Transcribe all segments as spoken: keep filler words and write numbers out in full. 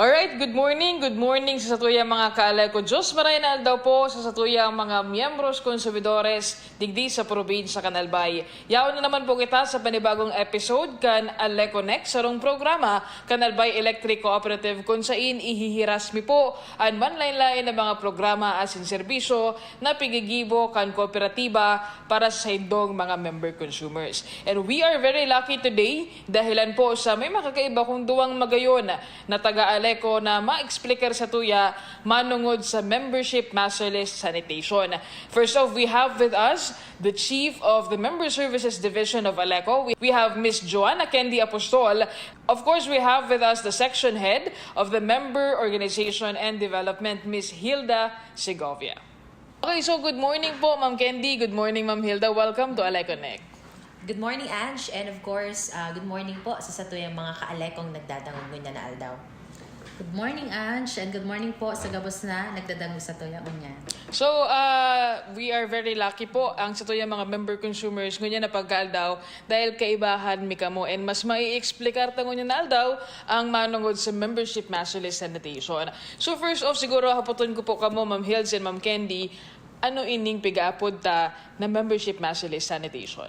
Alright, good morning. Good morning sa satuyang mga ka-Aleco. Diyos maray na aldaw po sa satuyang mga miyembros, konsumidores, digdi sa probinsya kan Albay. Yaon na naman po kita sa panibagong episode kan Aleco Next, sarong programa kan Albay Electric Cooperative, kun sain ihihiras mi po an manlaen-laen na mga programa asin serbisyo na pigigibo kan kooperatiba para sa saindong mga member consumers. And we are very lucky today dahilan po sa may makakaiba kong duwang magayon na taga-Aleco na maexplicar satuya manongod sa membership master list sanitation. First off, we have with us the chief of the Member Services Division of Aleco. We, we have Miss Joanna Candy Apostol. Of course, we have with us the section head of the Member Organization and Development, Miss Hilda Segovia. Okay, so good morning po, Ma'am Candy. Good morning, Ma'am Hilda. Welcome to Aleco Connect. Good morning, Ange, and of course, uh, good morning po sa satuyang mga ka-Alecong nagdadangog ngunyan na aldaw. Good morning, Ange, and good morning po sa gabos na nagdadangog satuya ngunyan. So, uh, we are very lucky po ang satuyang mga member consumers ngunyan na pagkaaldaw dahil kaibahan mi kamo, and mas mai-explicar ta ngunyan na aldaw ang manongod sa membership master list sanitation. So, first off, siguro hapoton ko po kamo, Ma'am Hilda and Ma'am Candy, ano ining pigaapod ta na membership master list sanitation?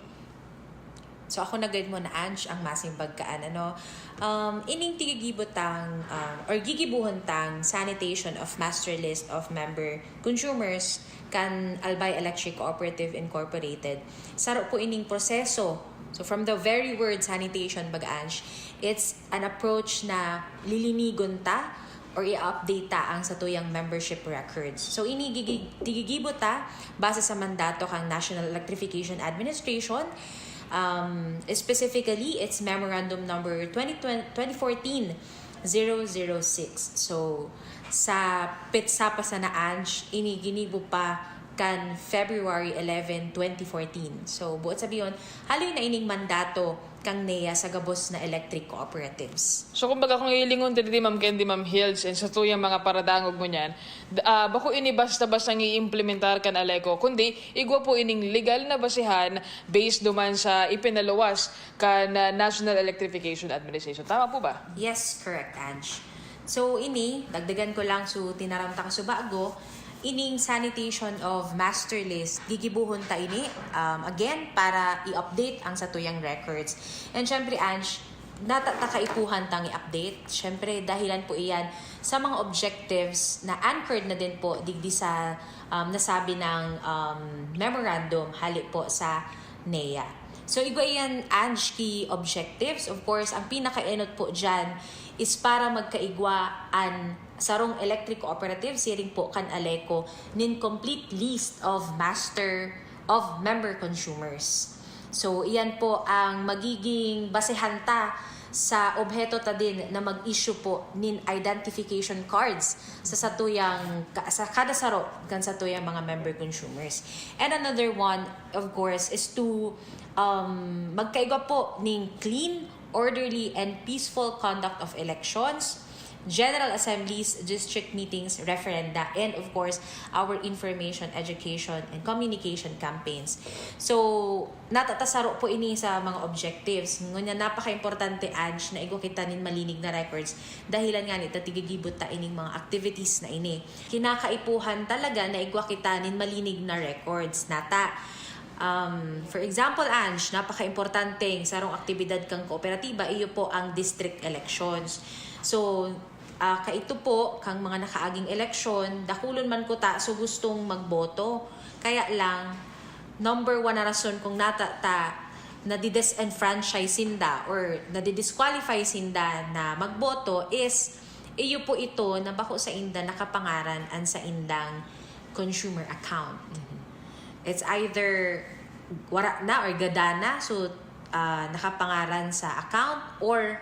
So ako na gad mo na, Ange, ang masimbag kaan, ano. Um, ining tigigibo tang, um, or gigibuhon tang sanitation of master list of member consumers kan Albay Electric Cooperative Incorporated. Saro po ining proseso. So from the very word sanitation, baga, Ange, it's an approach na lilinigon ta or i-update ta ang satuyang membership records. So ini gigi- tigigibo ta base sa mandato kang National Electrification Administration. Um, specifically, it's Memorandum Number twenty twenty, twenty fourteen zero zero six. So sa petsa pa sana, Ange, ini ginibo pa kan February eleven, twenty fourteen. So buot sabihon, haloy na ining mandato kang NEA sa gabos na electric cooperatives. So, kumbaga, kung hihilingon ta digdi, Ma'am Candy, Ma'am Hilda, and satuyang mga paradangog ngunyan, d- ah, bako ini basta-basta i-implementar kan Aleco, kundi igwa po ining legal na basehan based duman sa ipinaluwas kan, ah, National Electrification Administration. Tama po ba? Yes, correct, Ange. So ini, dagdagan ko lang, so tinaram ta kasubago, ining sanitation of master list, gigibuhon ta ini, um, again, para i-update ang satuyang records. And syempre, Ange, nata ta kaipuhan tang i-update. Syempre, dahilan po iyan sa mga objectives na anchored na din po digdi sa, um, nasabi ng, um, memorandum hali po sa NEA. So igwa iyan, Ange, ki objectives. Of course, ang pinakaenot po dyan is para magkaigwa an sarong electric cooperative siring po kan Aleco nin complete list of master of member consumers. So iyan po ang magiging basehan ta sa obheto ta din na mag-issue po nin identification cards sa satuyang ka- sa kada saro kan satuyang mga member consumers. And another one, of course, is to, um, magkaigwa po ning clean, orderly, and peaceful conduct of elections, general assemblies, district meetings, referenda, and of course, our information, education, and communication campaigns. So, natatasaro po ini sa mga objectives. Ngunyan, napaka-importante, Ange, na igwa kita nin malinig na records dahilan nga ni ta tigigibot ta ining mga activities na ini. Kinakaipuhan talaga na igwa kita nin malinig na records nata. Um, for example, Ange, napaka-importanteng sarong aktibidad kang kooperatiba, iyo po ang district elections. So, ah, kaito po, kang mga nakaaging eleksyon, dakulon man kuta so gustong magboto. Kaya lang, number one na rason kung nata ta nadi-disenfranchise sinda or nadi-disqualify sinda na magboto is iyo po ito na bako sainda nakapangaran an saindang consumer account. It's either wara na or gada na, so, ah, nakapangaran sa account, or,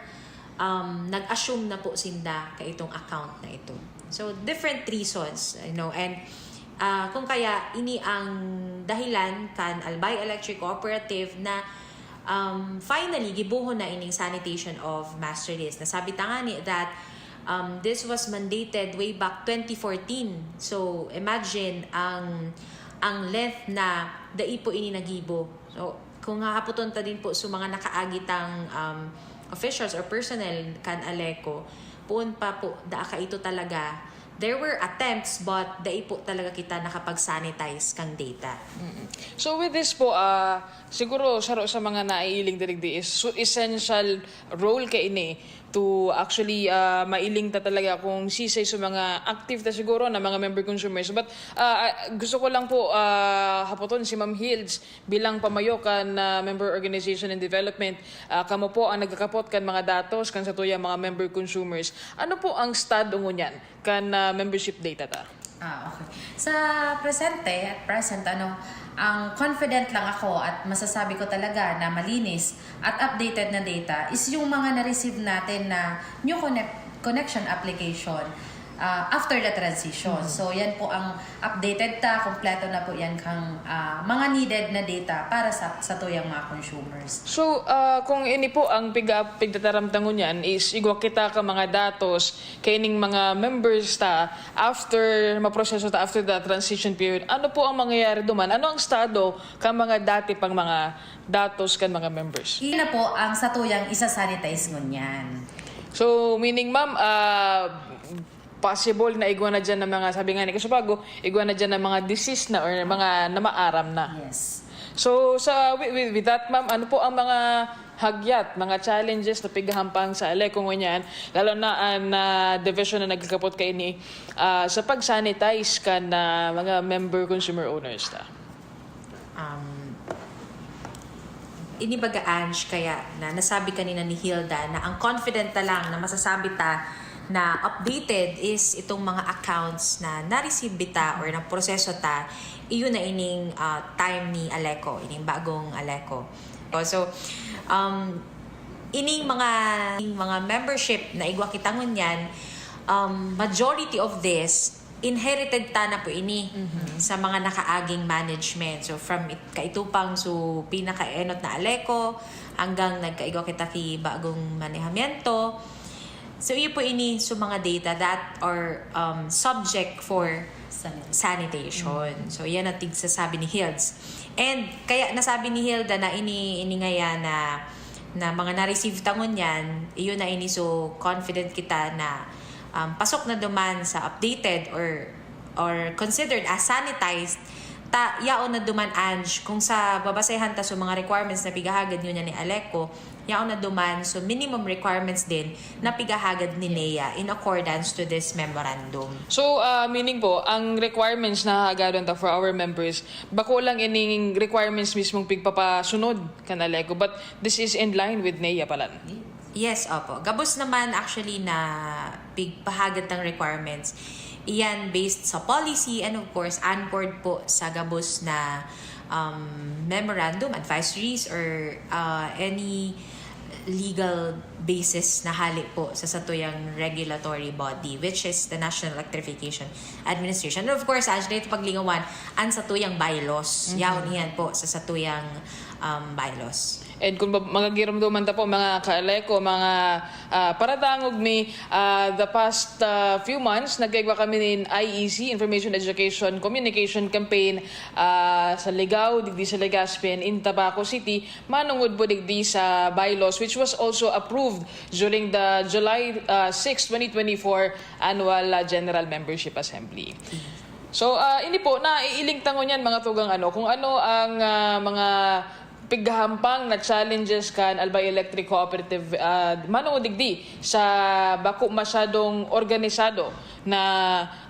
um, nag-assume na po sinda kaitong account na ito. So, different reasons, you know, and, ah, kung kaya ini ang dahilan kan Albay Electric Cooperative na, um, finally gibuhon na ining sanitation of master list. Nasabi ta ngani that, um, this was mandated way back twenty fourteen. So imagine ang, ang length na dai po ini nagibo. So kung hahapoton ta din po sa mga nakaagi tang, um, officials or personnel kan Aleco, Poon pa po, daa kaito talaga, there were attempts, but dai po talaga kita nakapag-sanitize kang data. Mm. So with this po, ah, siguro saro sa mga naiiling digdi is su- essential role kaini to actually ah, mailing ta talaga kung sisay sa mga active ta siguro na mga member consumers. But ah, ah, gusto ko lang po ah, hapoton si Ma'am Hilds bilang pamayo kan ah, Member Organization and Development. Ah, kamo po ang nagkakapot kan mga datos kan satuyang mga member consumers. Ano po ang estado ngunyan kan ah, membership data ta? Ah, okay. Sa presente, at present, ano, ang confident lang ako at masasabi ko talaga na malinis at updated na data is yung mga na-receive natin na new connect, connection application ah, after the transition. So, yan po ang updated ta, kompleto na po yan kang ah, mga needed na data para sa satuyang mga consumers. So, ah, kung ini po ang piga, pigtataram ta ngunyan is igwa kita ka mga datos kaining mga members ta after maproseso ta after the transition period. Ano po ang mangyayari duman? Ano ang estado ka mga dati pang mga datos kan mga members? Ina po ang satuyang isa-sanitize ngunyan. So, meaning ma'am, ah, possible na igwa na dyan ng mga, sabi nga ni Kasubago, igwa na dyan ng mga disease na or mga namaaram na. Yes. So, sa with, with, with that, ma'am, ano po ang mga hagyat, mga challenges na pighahampang sa Aleco ngunyan, lalo na ang ah, division na nagkakapot kaini ah, sa pag-sanitize kan ah, mga member consumer owners ta? Um, ini baga, Ange, kaya na nasabi kanina ni Hilda na ang confident na lang na masasabi ta na updated is itong mga accounts na na-receive bita or na-proseso ta, iyon na ining ah, time ni Aleco, ining bagong Aleco. So, um, ining mga ining mga membership na igwa kita ngunyan, um, majority of this inherited ta na po ini sa mga nakaaging management. So, from it, kaitupang, so, pinakaenot na Aleco, hanggang nagkaigwa kita ki bagong manehamiento. So, iyo po ini, so, mga data that are um, subject for Sanit. sanitation. So, yan ang tigsasabi ni Hilds. And kaya nasabi ni Hilda na ini, ini ngaya na, na mga na-receive ta ngunyan, iyon na ini, so, confident kita na um, pasok na duman sa updated or or considered as sanitized, ta yaon na duman, Ange, kung sa babasehan ta sa mga requirements na pigahagad ngunyan ni Aleco, yaon na duman sa minimum requirements din na pigahagad ni NEA in accordance to this memorandum. So, ah, meaning po, ang requirements na hagadon ta for our members, bako lang ining requirements mismong pigpapasunod kan Aleco, but this is in line with NEA palan. Yes, opo. Gabos naman actually na pigpahagad ng requirements. Iyan based sa policy and of course anchored po sa gabos na um, memorandum, advisories or uh, any legal basis na hali po sa satuyang regulatory body, which is the National Electrification Administration. And of course, Ange, dito paglingawan, ang satuyang bylaws. Yaon iyan po sa satuyang um, bylaws. And kung ba- magagiromdoman ta po, mga ka-Aleco, mga ah, paratangog mi, ah, the past ah, few months, nagkaigwa kami nin I E C, Information Education Communication Campaign, ah, sa Ligao, digdi sa Legazpi, and in Tabaco City, manungod po digdi sa bylaws, which was also approved during the July ah, six, twenty twenty-four Annual ah, General Membership Assembly. So, ah, ini po, naiiling ta ngunyan, mga tugang ano, kung ano ang ah, mga pighahampang na challenges kan Albay Electric Cooperative ah, manungo digdi sa bako masyadong organisado na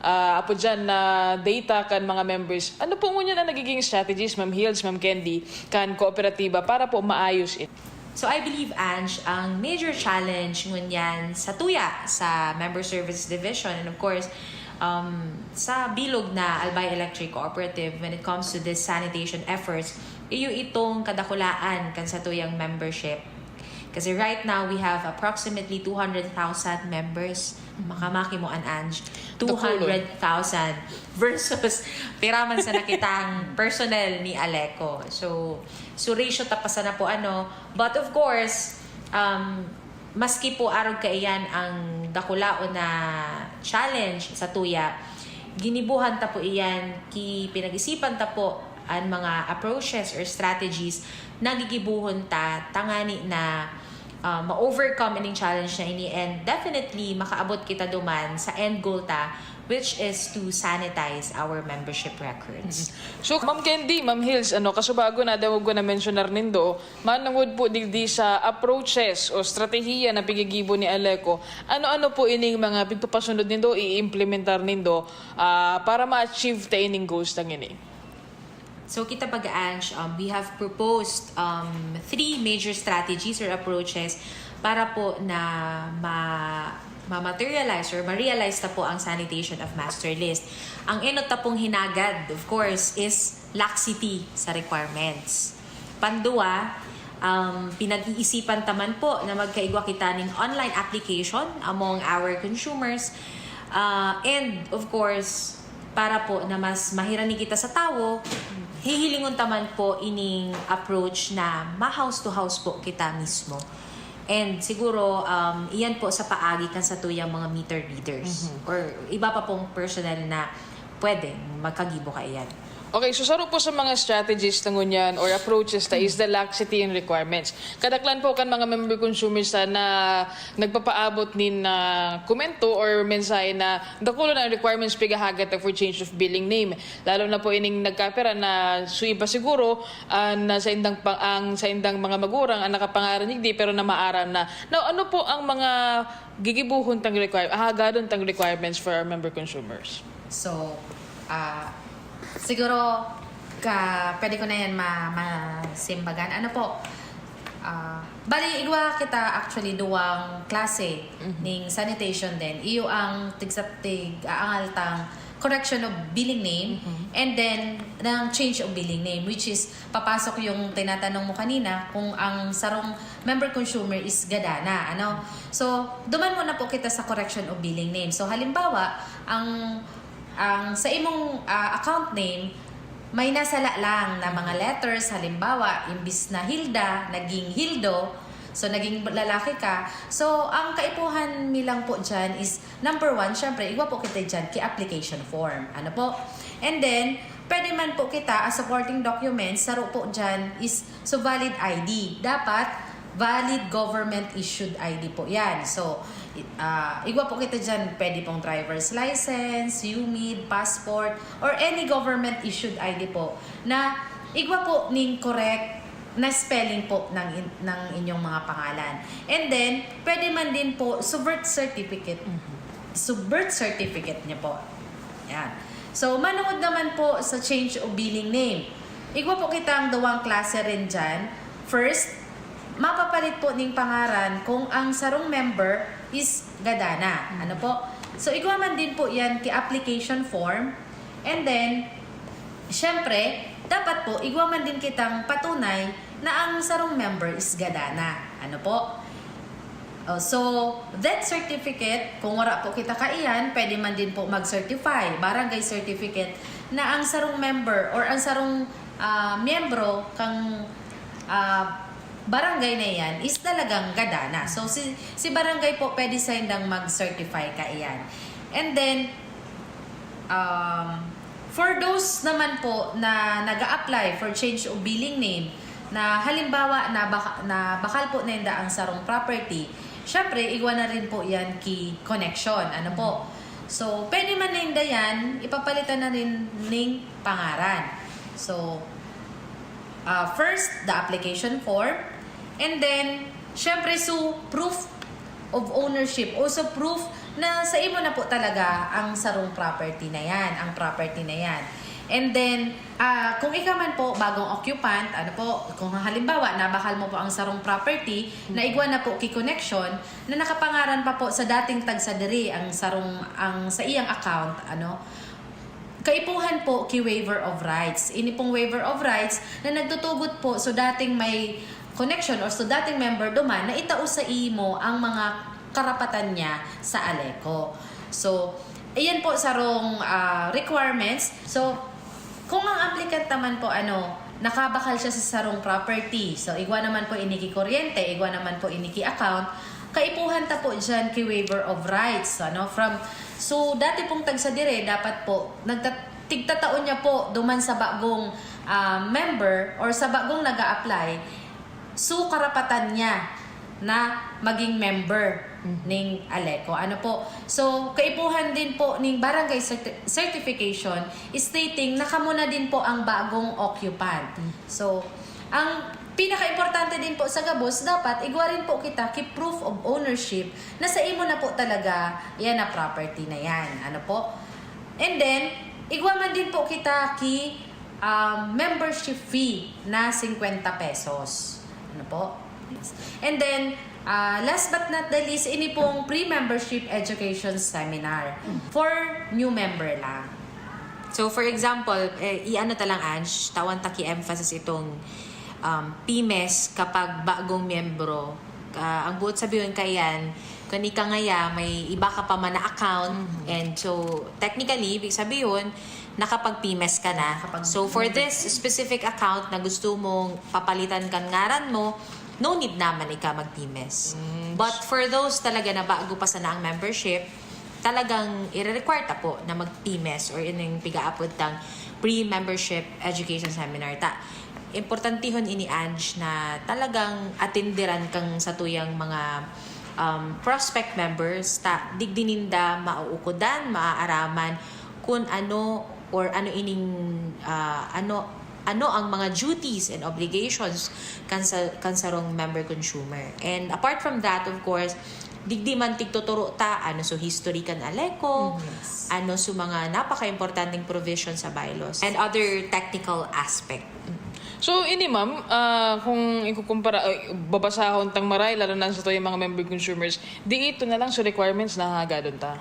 ah, apo dyan na data kan mga members. Ano po ngunyan ang nagiging strategies, Ma'am Hills, Ma'am Candy, kan kooperatiba para po maayos ito? So I believe, Ange, ang major challenge ngunyan sa tuya sa Member Services Division and of course um, sa bilog na Albay Electric Cooperative when it comes to this sanitation efforts, iyo itong kadakulaan kan satuyang membership. Kasi right now, we have approximately two hundred thousand members. Makamaki mo an, Ange. Dakulon. Two hundred thousand versus piraman sa nakitang personnel ni Aleco. So, so ratio ta pa sana po ano. But of course, um, maski po arog kaiyan ang dakulaon na challenge sa tuya, ginibuhan ta po iyan, ki pinag-isipan ta po an mga approaches or strategies na gigibuhon ta tangani na uh, ma-overcome ining challenge na ini, and definitely makaabot kita duman sa end goal ta, which is to sanitize our membership records. So, Ma'am Candy, Ma'am Hills, ano, kasubago na dangog ko na mensyonar nindo, manungod po digdi sa approaches o strategiya na pigigibo ni Aleco, ano-ano po ining mga pigpapasunod nindo, i-implementar nindo ah, para ma-achieve ta ining goals na ngini? So kita baga, Ange, um, we have proposed um, three major strategies or approaches para po na ma ma-materialize or ma-realize ta po ang sanitation of master list. Ang enot ta pong hinagad, of course, is laxity sa requirements. Pandua, um, pinag-iisipan ta man po na magkaigwa kita nin online application among our consumers. Ah, and of course, para po na mas mahirani kita sa tawo, hihilingon ta man po ining approach na ma-house to house po kita mismo. And siguro, um, iyan po sa paagi kan satuyang mga meter readers or iba pa pong personnel na pwedeng magkagibo kaiyan. Okay, so saro po sa mga strategies na ngunyan or approaches ta is the laxity in requirements. Kadaklan po kan mga member consumers ta na nagpapaabot nin ah, komento or mensahe na dakulon ang requirements pigahagad ta for change of billing name. Lalo na po ining nagkapira na suiba siguro ah, na sa indang pa- ang sa indang mga magurang ang nakapangaran digdi pero na maaram na. Now, ano po ang mga gigibuhon tang require hagadon tang requirements for our member consumers? So, ah, siguro, ka, pwede ko na yan ma, masimbagan. Ano po? Ah, bali, igwa kita actually duwang klase ning sanitation din. Iyo ang tigsa, tig aangal tang correction of billing name and then ng change of billing name, which is papasok yung tinatanong mo kanina kung ang sarong member consumer is Gadana, ano? So, duman muna po kita sa correction of billing name. So, halimbawa, ang ang sa imong ah, account name may nasala lang na mga letters, halimbawa, imbis na Hilda, naging Hildo, so naging lalaki ka. So, ang kaipuhan mi lang po dyan is, number one, syempre, igwa po kita dyan ki application form. Ano po? And then, pwede man po kita, as supporting documents, saro po dyan is so valid I D. Dapat valid government issued I D po yan. So, i- ah, igwa po kita dyan, pwede pong driver's license, U M I D, passport, or any government issued I D po na igwa po ning correct na spelling po ng, in- ng inyong mga pangalan. And then, pwede man din po so birth certificate. So birth certificate niya po. Yan. So, manungod naman po sa change of billing name. Igwa po kitang duwang klase rin dyan. First, mapapalit po ning pangaran kung ang sarong member is Gadana. Ano po? So, igwa man din po yan ki application form. And then, syempre, dapat po, igwa man din kitang patunay na ang sarong member is Gadana. Ano po? Oh, so, death certificate, kung wala po kita kaiyan, pwede man din po mag-certify, barangay certificate, na ang sarong member or ang sarong ah, miyembro kang ah, barangay na yan is talagang Gadana. So, si, si barangay po pwede sa indang mag-certify kaiyan. And then, um, for those naman po na nag apply for change of billing name, na halimbawa na, baka, na bakal po ninda ang sarong property, syempre, igwa na rin po yan ki connection. Ano po? So, pwede man ninda yan, ipapalitan na rin ning pangaran. So, ah, first, the application form, and then, syempre, so, proof of ownership, also proof na sa imo na po talaga ang sarong property na yan, ang property na yan. And then, ah, kung ikaw man po, bagong occupant, ano po, kung halimbawa, nabakal mo po ang sarong property, na igwa na po ki connection, na nakapangaran pa po sa dating tagsadiri ang sarong, ang sa iyang account, ano, kaipuhan po ki waiver of rights. Ini pong waiver of rights na nagtutugot po so dating may connection or so dating member duman na itao sa imo ang mga karapatan niya sa Aleco. So, ayan po sarong ah, requirements. So, kung ang applicant naman po ano, nakabakal siya sa sarong property. So, igwa naman po ini ki kuryente, igwa naman po ini ki account. Kaipuhan ta po dyan ki waiver of rights. Ano? From, so, dati pong tagsadiri, dapat po, nagtat- tigtatao niya po duman sa bagong ah, member or sa bagong nag apply so karapatan niya na maging member ning ALECO. Ano po? So, kaipuhan din po ning barangay certi-, certification stating na kamo na din po ang bagong occupant. So, ang pinaka-importante din po sa gabos, dapat igwa rin po kita ki proof of ownership na sa imo na po talaga yan na property na yan. Ano po? And then, igwa man din po kita ki, um, membership fee na singkwenta pesos. Ano po? And then, ah, last but not the least, ini pong pre-membership education seminar for new member lang. So, for example, eh, i-ano ta lang, Ange, tawan ta ki-emphasis itong, um, pymes kapag bagong miyembro. Ah, ang buot sabihon kaiyan, kung ika ngaya, may iba ka pa man na account, and so, technically, ibig sabihon, nakapag-pymes ka na. Nakapag- So, for this specific account na gusto mong papalitan kan ngaran mo, no need naman ika mag-pymes. But for those talaga na bago pa sana ang membership, talagang ire-require ta po na mag-pymes or ining piga-apod tang pre-membership education seminar ta. Importantihon ini, Ange, na talagang atenderan kang satuyang mga, um, prospect members ta digdi ninda maauukodan, maaaraman kun ano or ano ining, ah, ano ano ang mga duties and obligations kan sa, kan sarong member consumer. And apart from that, of course, digdi man tigtuturo ta ano so history kan ALECO, ano so mga napaka-importanteng provision sa bylaws, and other technical aspect. So, ini ma'am, ah, kung ikukumpara, ay, babasahon tang maray, lalo na sa tuyang mga member consumers, di ito na lang sa requirements na hagadon ta.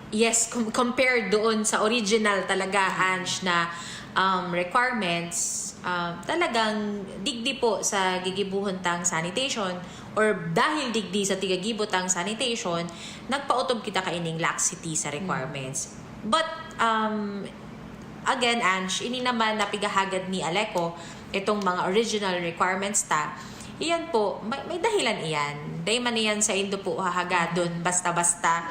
Yes, com- compared doon sa original talaga, Ange, na, um, requirements, um, talagang digdi po sa gigibuhon tang sanitation or dahil digdi sa tigagibo tang sanitation, nagpaotob kita kaining laxity sa requirements. But, um, again, Ange, ini naman na pigahagad ni ALECO, itong mga original requirements ta, iyan po, may, may dahilan iyan. Dai man iyan sa indo po hahagadon basta-basta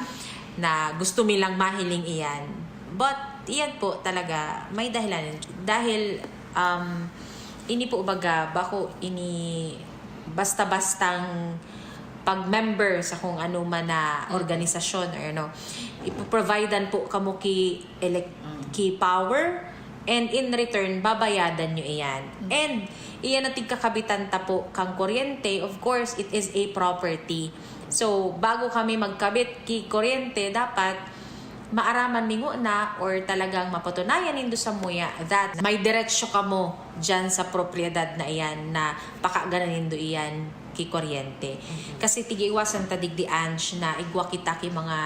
na gusto mi lang mahiling iyan. But iyan po talaga, may dahilan. Dahil, um, ini po baga, bako ini basta-bastang pag-member sa kung ano man na organisasyon or ano. Ipoprovidean po kamo ki elec- ki power, and in return, babayadan nyo iyan. And iyan na tigkakabitan ta po kang kuryente, of course, it is a property. So, bago kami magkabit ki kuryente, dapat maaraman mi ngona or talagang mapatunayan nindo samuya that may diretsyo kamo dyan sa propiedad na iyan na pakaganan nindo iyan ki kuryente. Kasi tigiiwasan ta digdi, Ange, na igwa kita ki mga,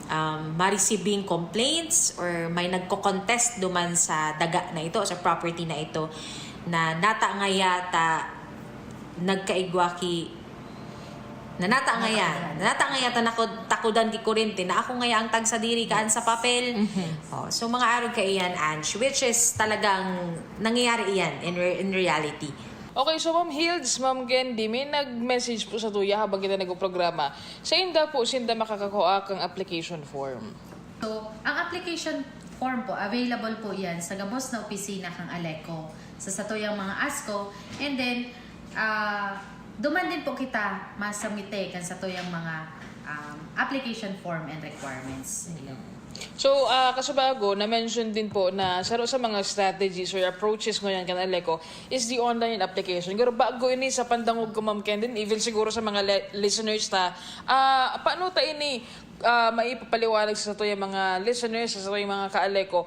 um, ma-receiving complaints or may nagko-contest duman sa daga na ito, sa property na ito, na nata ngaya ta nagkaigwa ki na nata ngaya, nata ngaya ta nakod, takudan ki kuryente, na ako ngaya ang tagsadiri kaan sa papel. Oh, so, mga arog kaiyan, Ange, which is talagang nangyayari iyan in, re- in reality. Okay, so Ma'am Hilds, Ma'am Candy, may nag-message po sa tuya habang kita nagpo-programa. Sainda po sinda makakakua kang application form? So, ang application form po, available po yan sa gabos na opisina kang ALECO, sa satuyang mga ASCO, and then, ah, duman din po kita masamite kan satuyang mga, um, application form and requirements. So, ah, kasubago, na-mention din po na saro sa mga strategies or approaches ngayon kan ALECO is the online application. Pero bago ini sa pandangog ko, Ma'am Candy, even siguro sa mga le- listeners ta, ah, paano ta ini, ah, maipapaliwanag sa satuyang mga listeners, sa satuyang mga ka-ALECO,